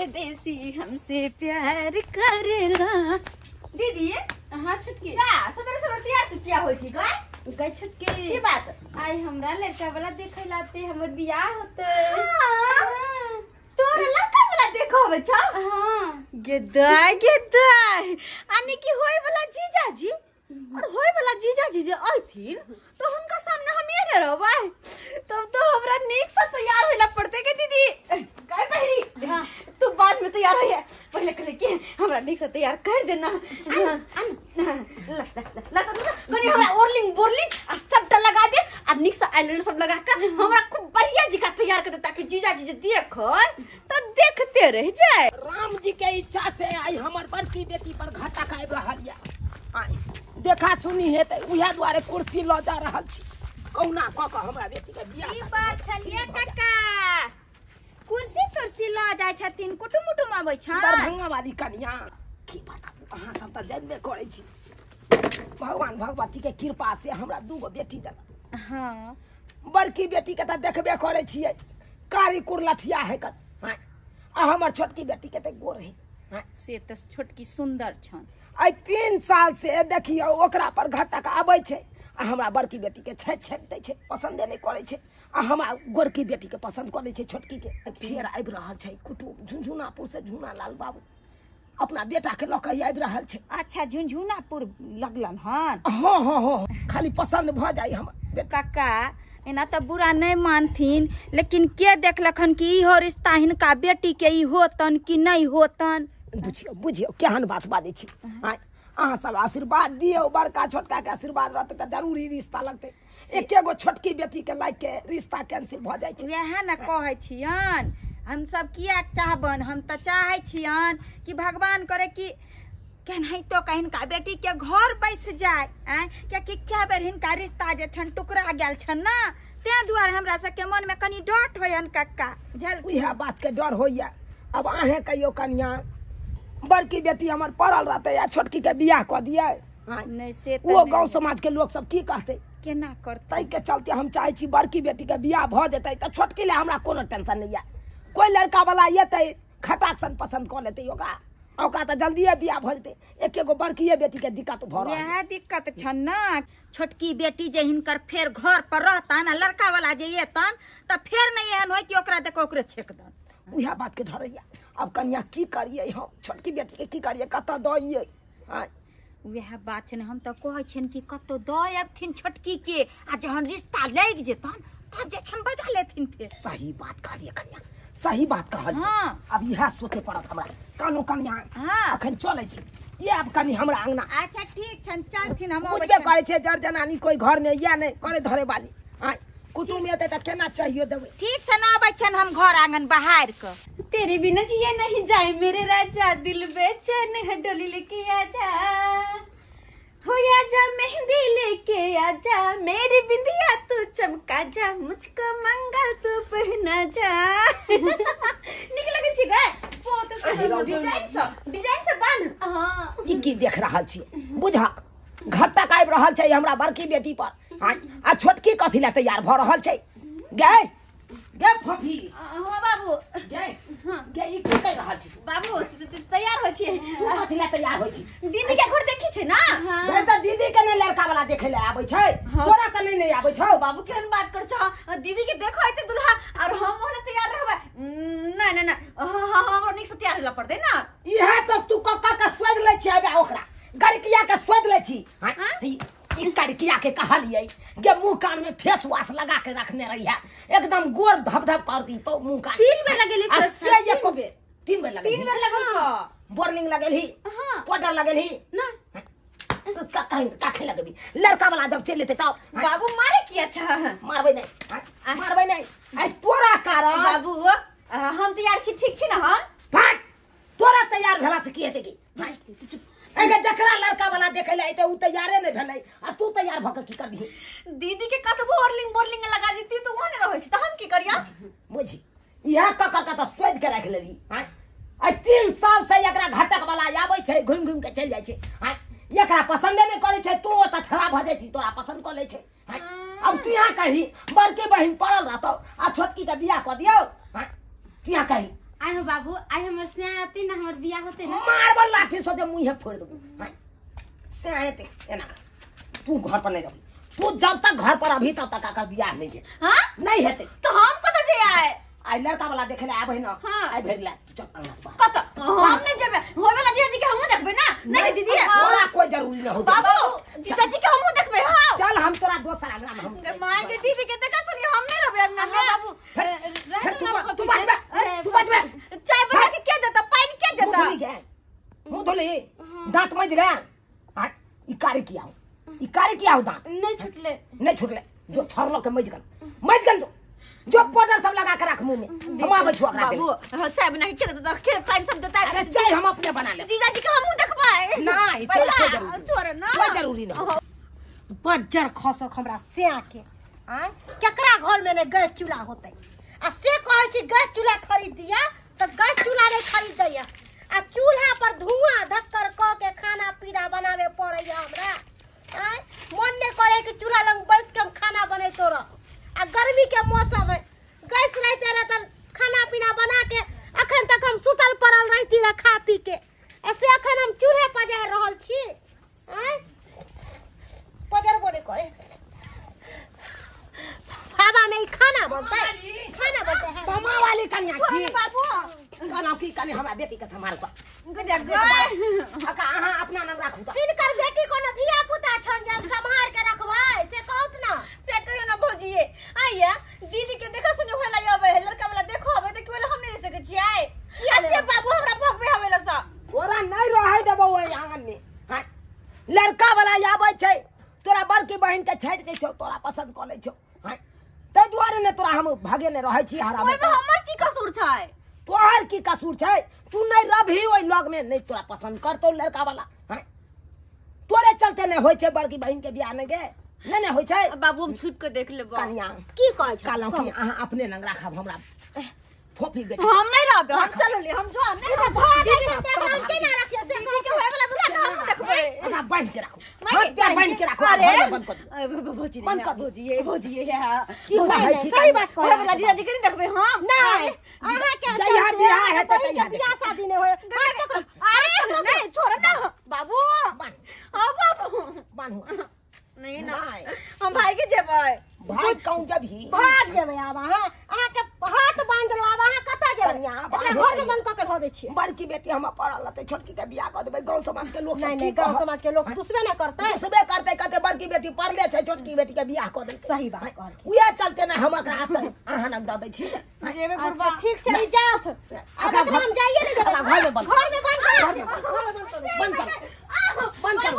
परदेसी हमसे प्यार करेला। दीदी हां छुटकी का सबेरे सबेरे तैयार तू क्या होई छी गा गई छुटकी की बात? आई हमरा लड़का वाला देखे लाते हमर बियाह होते। हां तोर लड़का वाला देखो बच्चा। हां गेदाय गेदाय आने की होय वाला जीजाजी और होय वाला जीजाजी जे आइथिन तो हुनका सामने हम ये न रहबै तब तो हमरा नीक से तैयार होला पड़ते के दीदी काय पहिरी। हां तू बाद में तैयार होइए पहले कहे के हमरा नीक से तैयार कर देना। अन ला ला ला ला कनी हमरा ओरलिंग बोरलिंग आ सबटा लगा दे आ नीक से आईलाइनर सब लगा के हमरा खूब बढ़िया जी का तैयार कर दे ताकि जीजाजी जे देखै त देखते रह जाए। राम जी के इच्छा से आई हमर बड़की बेटी पर घाटा आबि रहल या देखा सुनी हे त उहे दुआरे कुर्सी ल जा रहल छी कहुना क क हमरा बेटी के बियाह ई बात छलिए काका कुर्सी तुर्सी ल जाय छथिन कुटुम उटुम आबै छन दरभंगा वाली कनिया की बताबू अहाँ सब त जानबे करै छी भगवान भगवती के कृपा से हमरा दूगो बेटी देलक। हां बड़की बेटी के त देखबे करै छियै कारी कुरलठिया है कर आ हमर छोटकी बेटी के त गोर है से त छोटकी सुंदर छन। आई 3 साल से देखियो ओकरा पर घटक आबै छै आ हमरा बड़की बेटी के छेद छेद दै छै पसंदे नहि करै छै आ हमरा गोरकी बेटी के पसंद करै छै छोटकी के। फेर आबि रहल छै कुटुम झुनझुनापुर से झुना लाल बाबू अपना बेटा के लऽ के आबि रहल छै। अच्छा झुनझुनापुर लगलन हन। हाँ हाँ हाँ खाली पसंद भऽ जाइ हमर काका एना त बुरा नहीं मानथिन लेकिन के देखलखन कि इहो रिश्ता हिनका बेटी के ई होतन कि नहीं होतन। बुझियो बुझियो केहन बात बाजै छी अहाँ सब आशीर्वाद दियौ बड़का छोटका के आशीर्वाद रहतै तऽ जरूरी रिश्ता लगतै एके गो छोटकी बेटी के लाइक के रिश्ता कैंसिल भऽ जाइ छै। वएह ने कहै छियन हम सब किया चाहबन हम तऽ चाहै छियन कि भगवान करे कि केनाहितो के हिनका बेटी के घर बैस जाए आँय कियाकि कए बेर हिनका रिश्ता जे छन टुकरा गेल छन ना तें दुआरे हमरा सबके मनमे कनि डर होइयन कक्का झल उएह बात के डर होइया। अब अहें कहियो कनिया बड़की बेटी हमर पड़ल रहते या छोटकी के बियाह कऽ दियै नहीं से वो गांव समाज के लोग सब की कहते केना करते ताहि के चलते हम चाहे छी बड़की बेटी के बियाह भऽ जेतै तऽ छोटकी ले हमरा कोनो टेंशन नहीं है। कोई लड़का वाला एतै खटाक सन पसंद कऽ लेतै ओकरा ओकरा तऽ जल्दिए बियाह भऽ जेतै एके गो बड़कीए बेटी के दिक्कत भऽ रहल वएह दिक्कत छन ना छोटकी बेटी जे हिनकर फेर घर पर रहतन आ लड़का वाला जे एतन तऽ फेर नहीं एहन होय कि ओकरा देख ओकरे छेक दन उएह बात के डर होइया। अब कनिया की करिए हम छोटकी बेटी के की करिए कतऽ दइयै वएह बात छै ने हम तऽ कहै छियनि कि कतौ दऽ अबथिन छोटकी के आ जहन रिश्ता लागि जेतन तब जे छन बजा लेथिन फेर। सही बात कहलियै कनिया सही बात कहलियै। हाँ। अब इएह सोचे पड़त हमरा कानो कनिया। हाँ। अखन चलै छी ये अब कनी हमरा अंगना। अच्छा ठीक छन चलथिन हम बुझबे करै छै जर जनानी कोई घर में या नहि करे धरे वाली आय कुटुम एतै तऽ केना चाहियो देबै। ठीक छन आबै छन हम घर आंगन बहार के। तेरे बिना जिया नहीं जाए मेरे राजा दिल बेचैन है डोली लेके आजा हो आजा मेहंदी लेके आजा मेरी बिंदिया तू चमका जा मुझको मंगल तू पहना जा। निक लगे छी गे बहुत डिजाइन सब बान। हां ई की देख रहल छी बुझा घटक आबि रहल छै हमरा बड़की बेटी पर आ छोटकी कथी ले तैयार भऽ रहल छै गे गे फफी। हां बाबू गे गे ई की कहि रहल छी बाबू तैयार होइ छी कथी ले तैयार होइ छी दीदी के घर देखी छै ना। गे तऽ दीदी के ने लड़का वाला देखे ले आबै छै तोरा तऽ नहीं नहीं आबै छौ बाबू केहन बात कर छौ दीदी के देखो आइते दुल्हा और हम ओहने तैयार रहबै ना ना ना हां हमरा नीक से तैयार होला पड़तै ना। इहे तऽ तू कक्का के सोध लै छी आबे ओकरा गड़किया के सोध लै छी ई कड़किया के कहलियै गे मुंह कान में फेस वॉश लगा के रखने रही है एकदम गोर धप धप कर दी तो मुंह कान 3 बेर लगेली फेस वॉश 3 बेर लगेली 3 बेर लगल का बोर्निंग लगेली। हां पाउडर लगेली ना तो का कहीं का लगबी लड़का वाला जब चल लेते तब बाबू मारे की। अच्छा मारबै नहीं मारबै नहीं आई तोरा कारण बाबू हम तैयार छी ठीक छी ना। हम फट तोरा तैयार भेला से की हेतै की एगे जकरा लड़का वाला देखे ले आइते उ तैयारे नहीं भेलै आ तू तैयार भ के की करबी दीदी के कतबो ओरलिंग बोरलिंग लगा देती तो ओहने रहै छै त हम की करिया बुझी इहा कका का त सोच के राख लेली हां आ 3 साल से एकरा घटक वाला आबै छै घुमि घुमि के चलि जाइ छै हां एकरा पसंदे नहीं करै छै तू ओत ठड़ा भ जाइ छी तोरा पसंद क लै छै हां अब तू यहाँ कही बड़की बहिन पड़ल रहतौ आ छोटकी के बियाह क दियौ हां तू यहाँ कही आइ हो बाबू आइ हमर से आती ना हमर बियाह होते ना मारबल लाठी सोचे मुंह फोड़ देबो से आते एना तू घर पर नहीं रह तू जब तक घर पर अभी तब तक काका बियाह नहीं है। हां नहीं हेते तो हम कत जे आए आई लड़का वाला देखे ले आबे ना आई भेट ले चल अंगना कत हम नहीं जेबे होय वाला जीजा जी के हमहु देखबे ना नहीं दीदी तोरा कोई जरूरी नहीं हो बाबू जीजा जी के हमहु देखबे। हां चल हम तोरा दोसर अंगना में हम मां के दीदी के देखा सुनी हम नहीं रहबे अंगना में बाबू तू बचबे तू बचबे चाय बना के के देता पानी के देता मुंह धोली दांत मज ले आ ई कार्य किया हो ई कार्य किया हो दांत नहीं छुटले नहीं छुटले जो छरलो के मज गल जो पाउडर सब लगा के रख मुंह में हम आबै छु ओकरा बाबू चाय बना के देता के पानी सब देता। अरे चाय हम अपने बना ले जीजा जी के हमहु देखबै नहीं छोड़ ना कोई जरूरी नहीं बज्जर खसक हमरा से आके आ केकरा घर में ने गैस चूल्हा होतै आ से कहै छी गैस चूल्हा खरीद दिया त गैस चूल्हा नहीं खरीद दैया आ चूल्हा पर धुआं धक्कर क के खाना पीना बनावे पड़ैया हमरा आ मन नहीं करे कि चूल्हा लंग बैस के हम खाना बनैतो रह आ गर्मी के मौसम है गैस रहते रह त खाना पीना बना के अखन तक हम सुतल पड़ल रहती रह खा पी के आ से अखन हम चूल्हे पजार रहल छी आ पजरबो नहीं करे हवा में खाना बनता है खाना बनता है मामा वाली कन्या छी बाबू कहलौं की कनी हमरा बेटी के सम्हार क अका अहाँ अपना नाम राखू त हिनकर बेटी कोनो धिया पुता छन जे हम सम्हार के रखबै से कहत ना से कहियो ना भौजीए आइया दीदी के देखा सुने होला आबै है लड़का वाला देखो आबै त केवल हम नहीं रह सकै छियै आ से बाबू हमरा भगबे हवेला सा तोरा नहीं रहै देबौ ओइ आंगन में। हां लड़का वाला आबै छै तोरा बड़की बहिन के छाटि दै छौ तोरा पसंद क लै छौ। हां तै दुआरे ने तोरा हम भागे ने रहै छी हरा ओइ में हमर की कसूर छै तोहर की कसूर छै तू नहीं रभी ओइ लग में नहीं तोरा पसंद करतौ लड़का वाला। हां तोरे चलते नहीं होय छै बड़की बहिन के बियाह नहीं गे नहीं नहीं होय छै बाबू हम छुप के देख लेबो कनिया की कहै छै कहलौं कि अहाँ अपने लंग राखब हमरा फोफी बेटी हम नहीं रहबे हम चलली हम जो नहीं दीदी हम केना रखियो से दीदी के होय वाला दूल्हा के हम देखबै ओकरा बांध के राखू हाथ पैर बांध के राखू अरे बंद कर दियौ भौजी बंद कर भौजी भौजी की कहै छी सही बात होय वाला जीजा जी के नहीं देखबै हम नहीं अहाँ के जहिया बियाह हेतै तहिया बियाह शादी नहीं होय। अरे नहीं छोड़ ना बाबू हां बाबू बान्हू नहीं ना हम भाई के जेबै भाग कहूं जबही भाग जेबै आब अहाँ अहाँ के हाथ बांध देलौ आब अहाँ कतऽ जेबै घर में बंद कऽ के धऽ दै छियै बड़की बेटी हम पढ़ल रहतै छोटकी के बियाह कऽ देबै गांव समाज के लोग नहीं नहीं गांव समाज के लोग दुसबे ना करतै दुसबे करतै कहतै बड़की बेटी पढ़ले छै छोटकी बेटी के बियाह कऽ देलकै सही बात कहलखिन उएह चलते ने हम एकरा अहाँ नाम दऽ दै छी जेबै बुढ़बा ठीक छै जाउथ आब एकरा हम जाइए नहीं देबै घर में बंद घर में बंद कर बंद कर बंद कर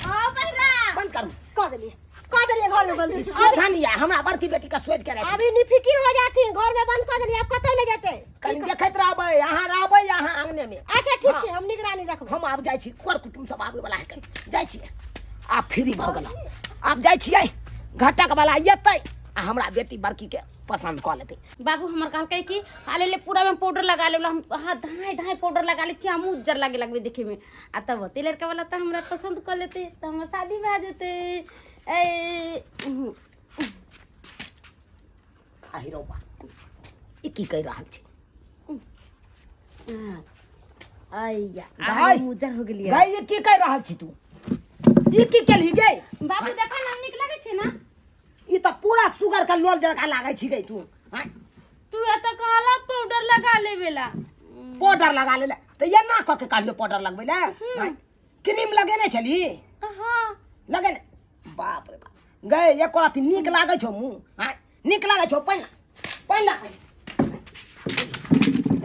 हां बहरा बंद करू कऽ देलियै कऽ देलियै घर में बंद शोधन या हमरा बड़की बेटी के शोध के राखी अभी निफिकिर हो जाती घर में बंद कर देलियै अब कतऽ ले जेतै कहीं देखैत रहबै अहाँ रहबै अहाँ आंगने में। अच्छा ठीक छै हम निगरानी रखबै हम आब जाइ छी कर कुटुम सब आबै वाला है जाइ छी आब फ्री भऽ गेलौ आब जाइ छियै घटक वाला एतै आ हमरा बेटी बड़की के पसंद कऽ लेतै। बाबू हमर कहलकै कि हाले ले पूरा में पाउडर लगा ले हम हां धाय धाय पाउडर लगा ले छी हम उज्जर लागे लगबे देखे में आ तब होते लड़का वाला त हमरा पसंद कऽ लेतै त हमर शादी भए जेतै। ए आहि रौबा ई की कहि रहल छी आइया आ उज्जर हो गेलियै गाय ई की कहि रहल छी तू ई की केलही गे बाबू देखा ना नीक लागै छै ना ई त पूरा सुगर के लोल जका लागै छी गे तू। हां तू एत कहला पाउडर लगा लेबेला पाउडर लगा लेला त एना क के कहलियो पाउडर लगबै ले क्रीम लगेने छली। हां लगेने बाप रे बाप गए एको राति नीक लागै छौ मुँह। हां नीक लागै छौ पहिला पहिला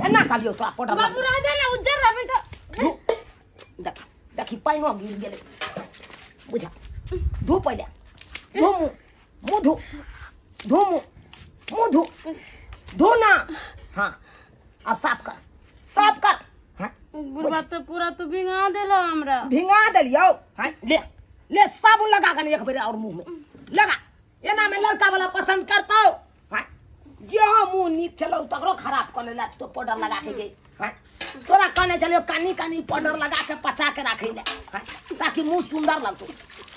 एना कहलियो तोरा पाउडर बाबू रह दे ना उज्जर रहबे त देख देखी पानिओ गिर गेलै बुझा धू पहिले धू मुँह मुँह धू धू मुँह मुँह धू धू ना। हाँ अब साफ कर हाँ बुढ़वा तो पूरा तू भिंगा देला हमरा भिंगा देलियौ। हाँ ले ले साबुन लगा के एक बेर और मुंह में लगा एना में लड़का वाला पसंद करतौ। हाँ जे मुंह नीक छलौ तकरो खराब कऽ लेलक तो पाउडर लगा के गई। हाँ तोरा कहने छलियौ कानी कानी पाउडर लगा के पचा के राखै ले ताकि मुंह सुंदर लगतौ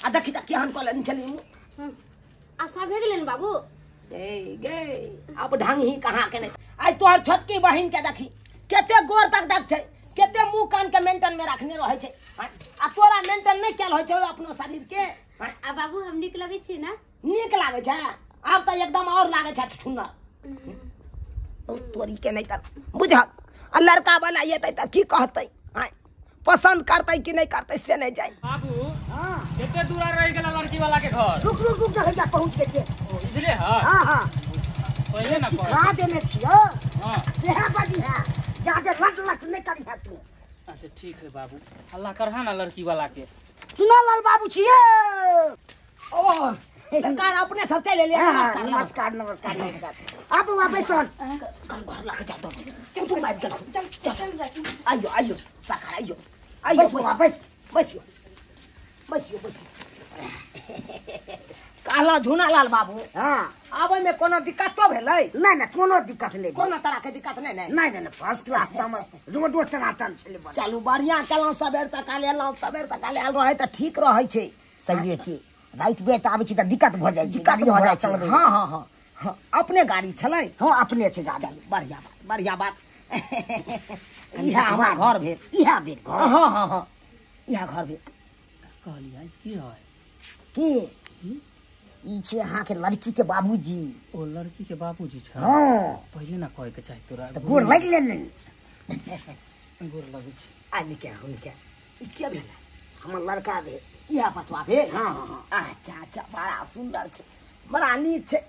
आ देखी त केहन कऽ लेने छली मुंह। आब सब भे गेलै ने बाबू गे गे अब ढंग ही कहाँ के नहीं। आई तोहर छोटकी बहिन के देखी कते गोर तक दक छै, कते मुंह कान के मेंटेन में रखने रहै छै। आ तोरा मेंटेन नहि कैल होइ छै अपनो शरीर के। आ बाबू हम नीक लगै छी ना? नीक लागै छै, आब तऽ एकदम और लागै छै ठुन्नर। ओ तोरी के नहि तऽ बुझल। आ लड़का वाला एतै तऽ की कहतै, पसंद करतै कि नहि करतै से नहि जाय। बाबू हां कते दूर रह गेला लड़की वाला के घर? रुक रुक रुक भैया पहुंच गेलिए। ओ इधरे है? हां हां पहिले ना सिखा देने छियो। हां सेहा बाजी है, जादे लट लट नहीं करी है तू। अच्छा ठीक है बाबू, हल्ला करहा ना लड़की वाला के। सुना लाल बाबू छिए। ओ सरकार अपने सब चल ले। नमस्कार नमस्कार नमस्कार। आप वापस सन घर लगे जा दो। चल तू बैठ चल चल चल। आइयो आइयो सरकार आइयो आइयो वापस बसियो बसियो बसियो। कहला झुना लाल बाबू। हां आबै में कोनो दिक्कत तो भेलै? नहीं नहीं कोनो दिक्कत नहीं, कोनो तरह के दिक्कत नहीं। नहीं नहीं नहीं फर्स्ट क्लास हम रोडो टनाटन छले। चलू बढ़िया केलौं, सबेर सकाल एलौं, सबेर सकाल आयल रहै त ठीक रहै छै। सही है कि रात बेर आबै छी त दिक्कत भ जाइ छै, दिक्कत भ जाइ छै। हां हां हां हां अपने गाड़ी छलै? हां अपने छै गाड़ी। बढ़िया बात बढ़िया बात। इहा हमर घर भेल, इहा भेल घर। हां हां हां इहा घर भेल। कहलियै की है की ई छै अहाँ के लड़की के बाबूजी। ओ लड़की के बाबूजी छै? हां पहिले ना कहे के चाही तोरा। त गोर लागि लेने। गोर लगै छै। आ निके हुनके ई के भेल? हमर लड़का भेल। इहा बचवा भेल? हां हां। अच्छा अच्छा बड़ा सुंदर छै, बड़ा नीक छै।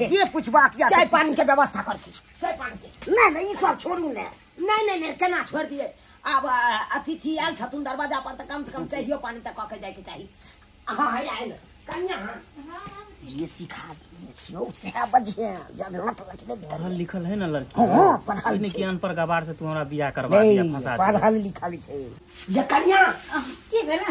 जे पूछबाक या चाय पानी के व्यवस्था कर छी। चाय पानी के नहीं नहीं ई सब छोड़ू ने। नहीं नहीं नहीं केना छोड़ दिए। अब अतिथि आयल छथुन दरवाजा पर त कम से कम चाहियो पानी त क के जाय के चाही। हां हां आयल कन्या। जे सिखा देने छियौ सएह बजिहे, जब लट लट नहि पढ़ल लिखल है ना लड़की? हां पढ़ल छै। ज्ञान पर गवार से तू हमरा बियाह करवा दिया फंसा दिया। पढ़ल लिखल छै। ये कन्या की भेल?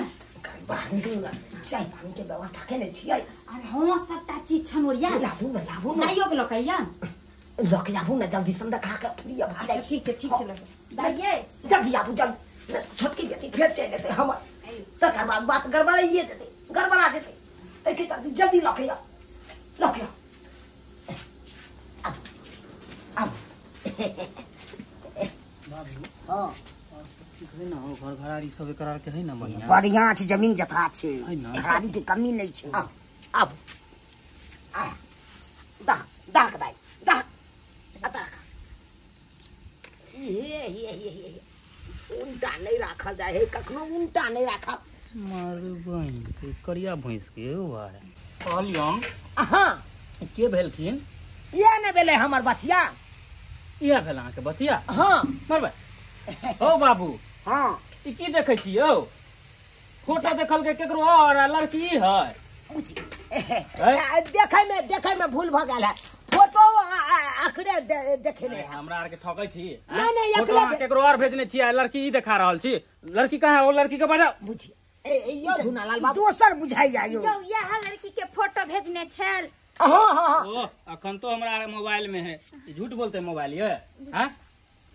चाय पानी के व्यवस्था केने छियै? अरे हां सबटा चीज छन ओरिया। लाबू ना लाबू ना। दाइयो के लकैया लक आबू ना जल्दी संदा खा के फ्री भ जाइ। ठीक छै ठीक छै लक दाइये जल्दी आबू जल्दी। छोटकी बेटी फेर चलि जेतै हमर, तकर बाद बात गड़बड़ाइए जेतै, गड़बड़ा जेतै। एके जल्दी जल्दी लक आ लक आ। आब बाबू हां ठीक है ना? घर घरारी सब एकरा के है ना बढ़िया? बढ़िया छै, जमीन जथा छै, घरारी के कमी नहीं छै। आब आ दा दाक दाई दाक अता रख। हे हे हे हे उल्टा नहीं राखल जाय है, कखनो उल्टा नहीं राखल। मारू बहिन के करिया भैंस के भाई। कहलियन हां के भेलखिन? ये ने भेलै हमर बचिया। इहा भेल अहाँ के बचिया? हां मरबै। ओ बाबू हां ई की देखै छी यौ? फोटो देखल के केकरो और लड़की है। देखै में भूल भ गेल है। फोटो आखरे देखे नहीं। हमरा आर के ठकै छी। नहीं नहीं अकरे केकरो और भेजने छी, लड़की ई देखा रहल छी। लड़की कहाँ है? ओ लड़की के बजाओ। बुझी ए यो झुनालाल बाबू दोसर बुझाई आयो। यो यह लड़की के फोटो भेजने छल। हां हां ओ अखन तो हमरा मोबाइल में है। झूठ बोलते मोबाइल ये? हां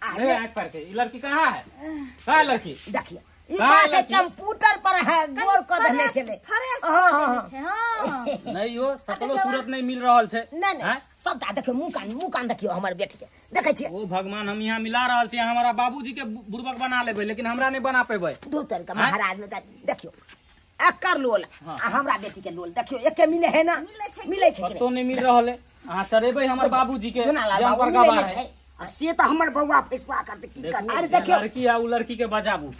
अरे आंख पर के ई लड़की कहाँ है? कहाँ लड़की? देखिए ई बात है कंप्यूटर पर है, गौर क देने छले। फ्रेश क देने छै। हां नहीं यो सकलो सूरत नहीं मिल रहल छै। नहीं नहीं सबटा देखियो मुंह कान देखियो हमर बेटी के देखै छी। ओ भगवान हम यहाँ मिला रहल छी, हमारा बाबूजी के बुड़बक बना लेबै लेकिन हमरा नहीं बना पेबै। दू तर के महाराज ने देखियो एकर लोल आ हमरा बेटी के लोल देखियो एके मिले है ना? मिले छै। कतो नहीं मिल रहल है। अहाँ चढ़ेबै हमर बाबूजी के जान पर गवाह है। से त हमर बौआ फैसला करते की करते। अरे देखियो लड़की आ उ लड़की के बजाबू।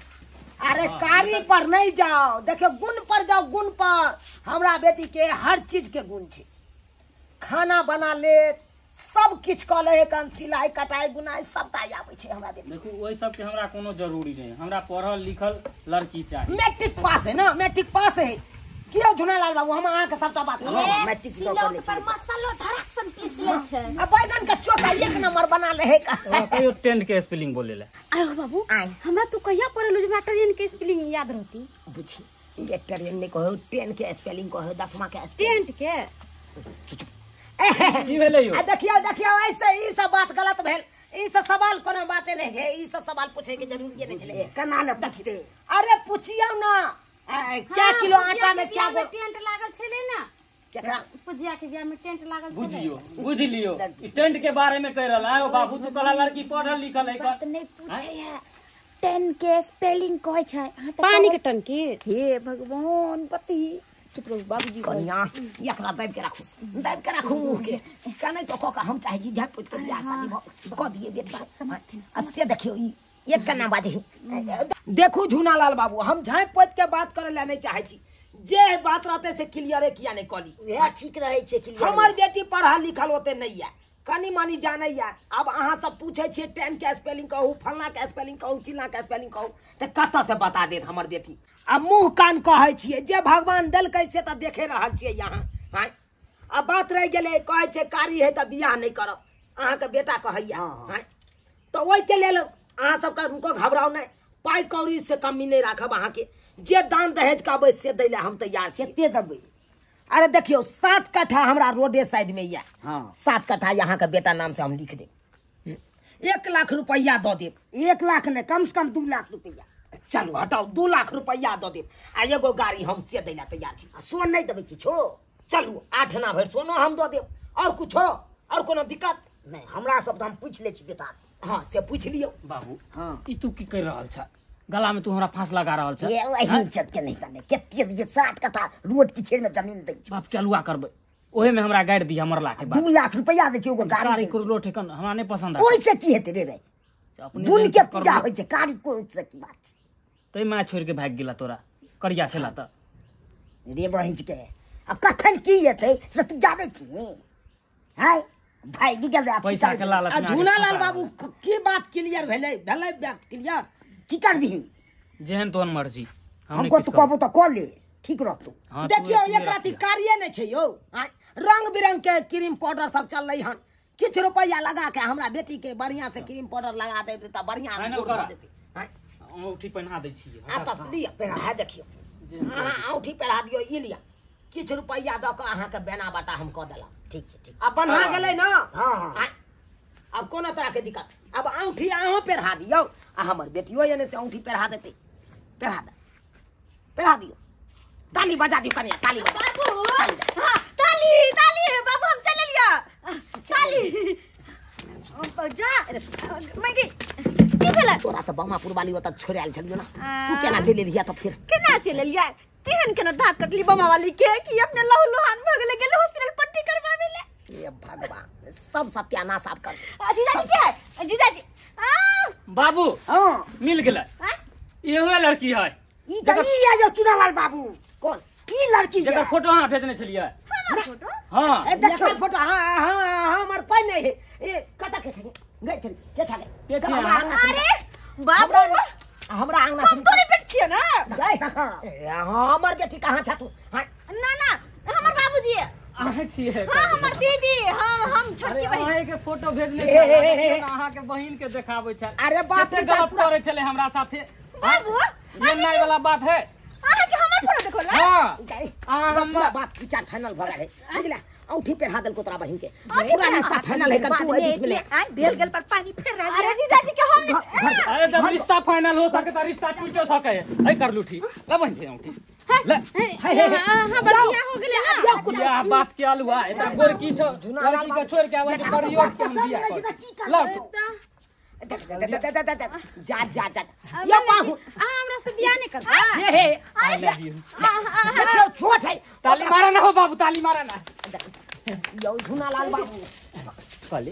अरे कारी पर नहीं जाओ, देखियो गुण पर जाओ, गुण पर। हमरा बेटी के हर चीज के गुण छै, खाना बना ले, सब किछ क ले, कन सिलाई कटाई बुनाई सबटा आबै छै हमरा बेटी। देखू ओइ सब के हमरा कोनो जरूरी नहीं, हमरा पढ़ल लिखल लड़की चाही। मैट्रिक पास है ना? मैट्रिक पास है कियो झुनालाल बाबू? हम अहाँ के सबटा बात मैट्रिक ल क ले पर मसालो धड़क सन पीस ले छै। आ बैगन के चोखा एक नंबर बना ले है। कहियो टेंट के स्पेलिंग बोले ले। आयो बाबू हमरा तू कहिया पढ़लु जे हमरा ट्रेन के स्पेलिंग याद रहती? बुझी ये ट्रेन नहीं कहो, टेन के स्पेलिंग कहो, दसवा के टेंट के की भेलै यो? आ देखियो देखियो ऐसे ई सब बात गलत भेल। ई सब सवाल कोनो बाते नहीं है, ई सब सवाल पूछे के जरूरी नहीं छले। केना ने पूछते? अरे पूछियो ना, क्या किलो आटा में क्या टेंट लागल छले ना? केकरा पूजिया के बियाह में टेंट लागल छलै। बुझियो बुझलियो ई टेंट के बारे में कह रहल है। ओ बाबू तू कहला लड़की पढ़ल लिखल है बात नहीं पूछे है। टेन के स्पेलिंग कहै छै अहाँ तऽ पानी के टंकी। हे भगवान पति चुप रहू बाबूजी। कनिया एकरा दाबि के राखू, दाबि के राखू मुँह के कने तो कऽ के हम चाहै छी झाँपि पोति के बियाह शादी कऽ दियै बेटा। आ से देखियौ ई एक कन्ना बाजही। देखू झूनालाल बाबू हम झाँपि पोति के बात करे ला नहीं चाहै छी, जे बात रहते से क्लियरे किया नहीं कली। वएह ठीक रहै छै क्लियर। हमर बेटी पढ़ल लिखल ओते नहीं है, कनी मनी जानैया। आब अहाँ सब पूछै छियै टेन के स्पेलिंग कहू, फलना के स्पेलिंग कहू, चिल्ला के स्पेलिंग कहू, तऽ कतऽ से बता देत हमर बेटी। आ मुँह कान कहै छियै जे भगवान देलकै से तऽ देखे रहल छियै यहाँ। हाँ आ बात रहि गेलै कहै छै कारी है तऽ बियाह नहीं करब, अहाँके बेटा कहैया। हाँ तऽ ओहिके लेल अहाँ सबके हुनको घबराउ नहि, पाइ कौड़ी से कमी नहीं राखब। अहाँके जे दान दहेज कहबै से दै लए हम तैयार छी। कते देबै? अरे देखियौ 7 कट्ठा हमरा रोडे साइड में यऽ। हाँ 7 कट्ठा यहाँ के बेटा नाम से हम लिख देब, 1 लाख रुपया दऽ देब। 1 लाख नहीं, कम से कम 2 लाख रुपया। चलू हटाउ, 2 लाख रुपया दऽ देब आ एगो गाड़ी हम से दै लए तैयार छी। आ सोन नहीं देबै किछो? चलू 8 आना भरि सोनो हम दऽ देब। और कुछो और कोनो दिक्कत नहीं? हमरा सब तऽ हम पूछि लै छी बेटा। हाँ से पूछि लियौ बाबू। हाँ ई तू की कहि रहल छ? गला में तू हमरा फांस लगा रहल छ। ये वही इज्जत के नहीं तने कते दिए 7 कट्ठा रोड के छेड़ में जमीन दै छै। बाप के अलुआ करबै ओहे में हमरा गाड़ि दिया मरला के बाद। 2 लाख रुपया दै छै एगो गाड़ी कुरलो ठेकन हमरा नहीं पसंद आ। ओइ से की हेतै रे भाई? दुन के पूजा होइ छै, कारी कोर से की बात छै? तै मां छोड़ के भाग गेला तोरा करिया छला त रे बहिंच के। आ कखन की हेतै से तू जानै छी? हाय भागि गेल रे पैसा के लालच में। आ झूनालाल बाबू की बात क्लियर भेलै? भेलै बात क्लियर? की करबिही? जेहन तोहन मर्जी। हमको तो कहबो तो कऽ ले, ठीक रहतो। देखियौ एक राति कार्य नहीं छै यौ। रंग बिरंग के क्रीम पाउडर सब चललै हन, किछु रुपया लगा के हमरा बेटी के बढ़िया से क्रीम पाउडर लगा देब तऽ बढ़िया भऽ जेतै। औंठी पहिना दै छियै। आ तऽ लिअ पहिना, देखियौ अहाँ औंठी पहिरा दियौ। ई लिअ किछु रुपया दऽ कऽ अहाँके बेना बाटा हम कऽ देलहुँ। ठीक छै ठीक। आ बन्हा गेलै ने? हाँ हाँ अब कोनो तरह के दिक्कत। अब औंठी अहाँ पहिरा दियौ आ हमर बेटियो एने से औंठी पहिरा देतै। पहिरा दे, पहिरा दियौ। ताली बजा दियौ कनिया, ताली बजा। बाबू हाँ ताली ताली बाबू हम चल लिया ताली जा। मैगी की भेलै तोरा? तऽ बमापुर वाली ओतऽ छोड़ि आयल छलियौ ने, तू केना चलि एलियै? तऽ फेर केना चलि एलियै? तेहन केना दाँत कटली बमा वाली के कि अपने लहू लुहान भऽ गेलै, गेलै हॉस्पिटल पट्टी करबाबै ले। हे भगवान सब सत्यानाश आब कर। जीजाजी के है? जीजाजी बाबू हाँ मिल गेलै। इहो लड़की है ई तऽ ई है जो चुनालाल बाबू। कौन ई लड़की? जेकर फोटो अहाँ भेजने छलियै। हमर फोटो? हाँ देखियौ फोटो। हाँ हाँ हमर कोई नहीं है। ए कतऽ के छै? गै छली के छलै? अरे बाबू हमरा आंगना हम तोरे बेटी छियै ना? हमर बेटी कहाँ छ तू? ना ना हमर बाबूजी अहाँ छियै। हाँ हमर दीदी। हम छोटकी बहिन। अहाँ के फोटो भेजने छलियै, अहाँ के बहिन के देखाबै छै। अरे बात गलत करै छलै हमरा साथे बाबू। ये वाला बात है। अहाँ के हमर फोटो देखो ला। हां अहाँ हमर बात विचार फाइनल भ गेलै बुझला। औंठी पहिरा देलको तोरा बहिन के, पूरा रिश्ता फाइनल है। कर तू एहि बीच में ले आ भेल गेल पर पानी फेर रहल। अरे जीजाजी के हम अरे जब रिश्ता फाइनल हो सके त रिश्ता टूटो सके है। कर लूठी ले बहिन के औंठी ले। हां बढ़िया हो गेलै ना। या बाप के अलुआ एता गोरकी छौ लड़की के छोड़ के आबै छै करियो के हम बियाह कर ला। जा जा जा या बाहु अहाँ हमरा से बियाह नहीं करबै? हे हे I love you. देखियौ छोट है, ताली मारा ना हो बाबू, ताली मारा ना। यौ झूनालाल बाबू कहले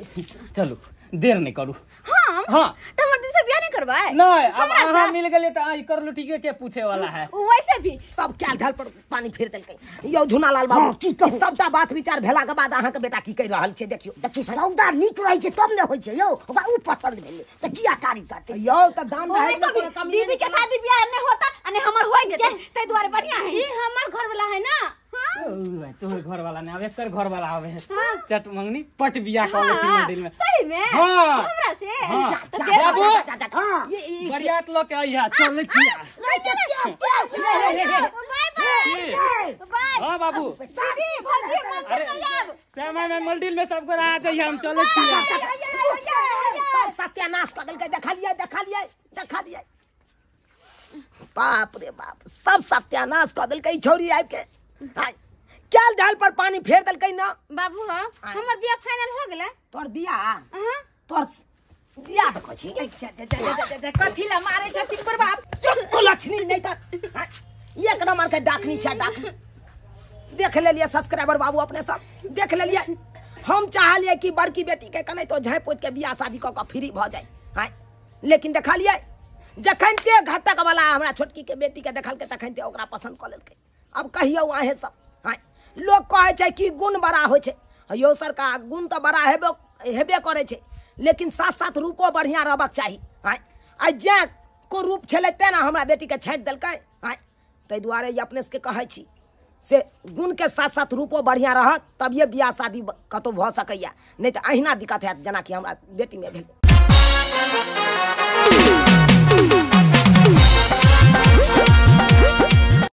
चलू देर नहीं करू। हम हाँ त हमर दीदी से बियाह नहीं करबै? नहीं अब अहाँ मिल गेलियै त ई कर लूठी के पूछे वाला है। वैसे भी सब कैल धल पर पानी फेर देलकै। यौ झूनालाल बाबू की कहू, सबटा बात विचार भेला के बाद अहाँ के बेटा की कहि रहल छै? देखियौ देखी सौदा नीक रहै छै तब ने होइ छै यौ। ओकरा उ पसंद भेलै त किया कारी करतै यौ? त दान दहेज में कोनो कमी दीदी के शादी बियाह नहीं होता आ नहीं हमर होय जेतै, तै दुआरे बढ़िया है। ई हमर घर वाला है ना? हां तोहर घर वाला ने, अब एकर घर वाला आवे है। चट मंगनी पट बियाह कऽ लै छी मंदिर में। सही में? हां हमरा से? बाबू हां बरियात ल के अइहा, चलै छी। बाय बाय बाय। हां बाबू दीदी भौजी मंदिर में आब। समय में मंदिर में सब गोरा आ जाइए, हम चलै छी। सब सत्यानाश कऽ देलकै। देखलियै देखलियै देखलियै, बाप रे बाप सब सत्यानाश कऽ देलकै ई छौड़ी आबि के। कैल धाल पर पानी फेर देलकै ना। बाबू हो हमर बियाह फाइनल हो गेलै। तोर बियाह? हां तोर बियाह देखै छी। जा जा जा जा कथी ला मारे छथिन बुढ़बा? चुप को लक्ष्मी नहीं त एक नंबर के डाकनी छै डाकनी। देख लेलिए सब्सक्राइबर बाबू अपने सब देख लेलिए। हम चाहलिए कि बड़की बेटी के कने तो झाँपि पोति के बियाह शादी कऽ के फ्री भऽ जाए। हाँ लेकिन देखलिए जखन ते घटक वाला हमरा छोटकी के बेटी के देखलकै तखन ते ओकरा पसंद कऽ लेलकै। अब कहियौ अहें सब। हाँ लोग कहै छै कि गुण बड़ा होइ छै। यौ सरकार गुण तऽ बड़ा हेबे करै छै लेकिन साथ साथ रूपो बढ़िआँ रहबाक चाही। हाँ आइ जे को रूप छलै तेँ ने हमरा बेटीके छाँटि देलकै। हाँ ताहि दुआरे ई अपने सबके कहै छी से गुण के साथ साथ रूपो बढ़िआँ रहत तभिए बियाह शादी कतहु भऽ सकैए, नहि तऽ अहिना दिक्कत हैत जेनाकि हमरा बेटीमे भेल।